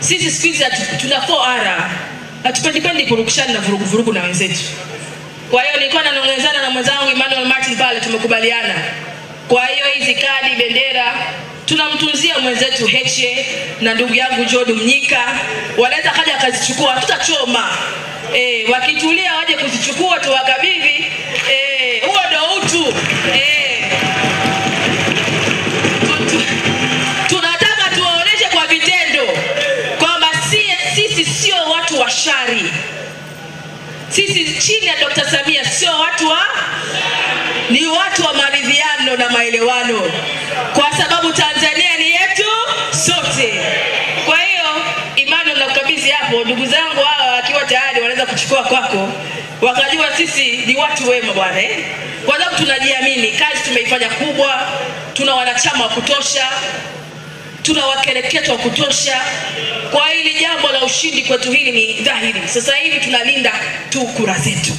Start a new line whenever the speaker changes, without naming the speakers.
Sisi siku hizi tuna 4R. Hatupendi kurukishana na vurugu vurugu na wenzetu. Kwa hiyo nilikuwa nanongezana na mwenzangu Emmanuel Martin pale, tumekubaliana. Kwa hiyo hizi kadi, bendera tunamtunzia mwenzetu Heche na ndugu yangu Jordan Mnyika, wanaweza kaja akazichukua, tutachoma. Wakitulia waje kuzichukua tuwakabidhi. Huo ndio utu. Tunataka tuwaoneshe kwa vitendo kwamba sisi sio watu wa shari. Sisi chini ya Dr. Samia sio watu wa, ni watu wa maridhiano na maelewano, kwa sababu Tanzania ni yetu sote. Kwa hiyo Emmanuel, nakukabidhi hapo. Ndugu zangu hawa wakiwa tayari wanaweza kuchukua kwako, wakajua sisi ni watu wema bwana, Kwa sababu tunajiamini, kazi tumeifanya kubwa, tuna wanachama wa kutosha, tuna wakereketo wa kutosha. Kwa hili jambo la ushindi kwetu hili ni dhahiri. Sasa hivi tunalinda tu kura zetu.